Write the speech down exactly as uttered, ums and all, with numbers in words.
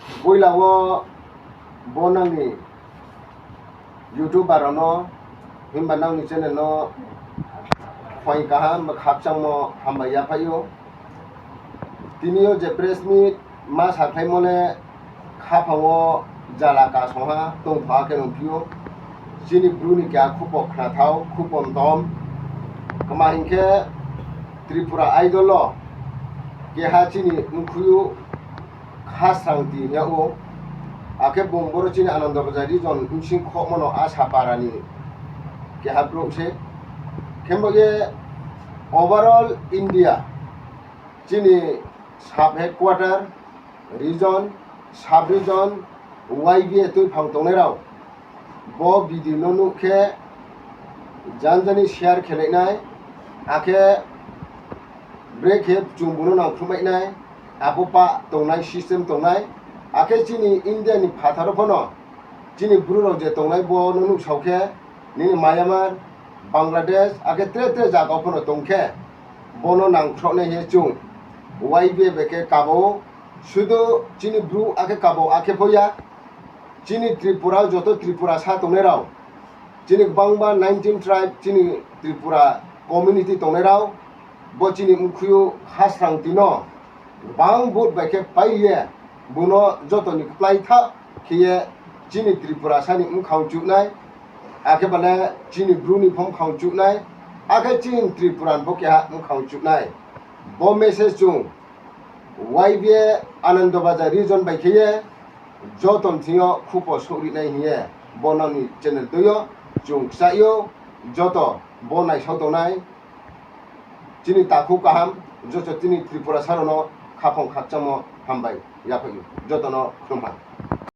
Poila wo bo nangni YouTuber rao no, himba nangni channel no phaing kaham ba khakchangmo hambai yaphaih ou. Tini yo je press meet ma sakhlaimo le khaphang wo jala kasong ha tongpha khe nungphi ou. Chini Bru ni keha khupo khnathao, khupo mtom. Kma hing khe Tripura Idol wo keha chini mkhui ou Khasrangti hing yag ou. Akhe bung boro chini Anando Bazar region bsing khohmo no Asapara ni keha brouh se. Khe bo ye overall India chini sub headquarter, region, sub region, Y B A tuiphang tongnai rao bo video no nuh khe janja ni share khelai nai, akhe brekhe chung bung no nangkhruhmai nai, abo pah tongnai system tongnai, akhe chini India ni phathar wo pho no chini Bru rao je tongnai bo no nuhsao khe, nini Myanmar, Bangladesh, akhe tre tre zaga wo pho no tong khe, bo no nangkhruhnai hing ye chung Y B A bai khe kaba ou, sudu chini Bru akhe kaba ou akhe pho ya, chini Tripura joto Tripurasa tongnai rao, chini gbangma nineteen tribe chini Tripura community tongnai rao, bo chini mkhui ou Khasrangti no gbang vote bai khe pai ye, bung no joto ni kplái tha khe ye chini Tripurasa ni mkhang chuh nai, akhe ba le chini Bru ni pho mkhang chuh nai, akhe chini Tripura ni pho keha mkhang chuh nai. Bo message chung Y B A Anando Bazar region bai khe ye joto ni thing yo khupo souhri nai hing ye bo nangni channel dei yo chung kchaih ou. Joto bo naisao tongnai chini takhu kaham, joto chini Tripurasa rao no khaphang khakchangmo hambai yaphaih ou. Joto no khulum ha.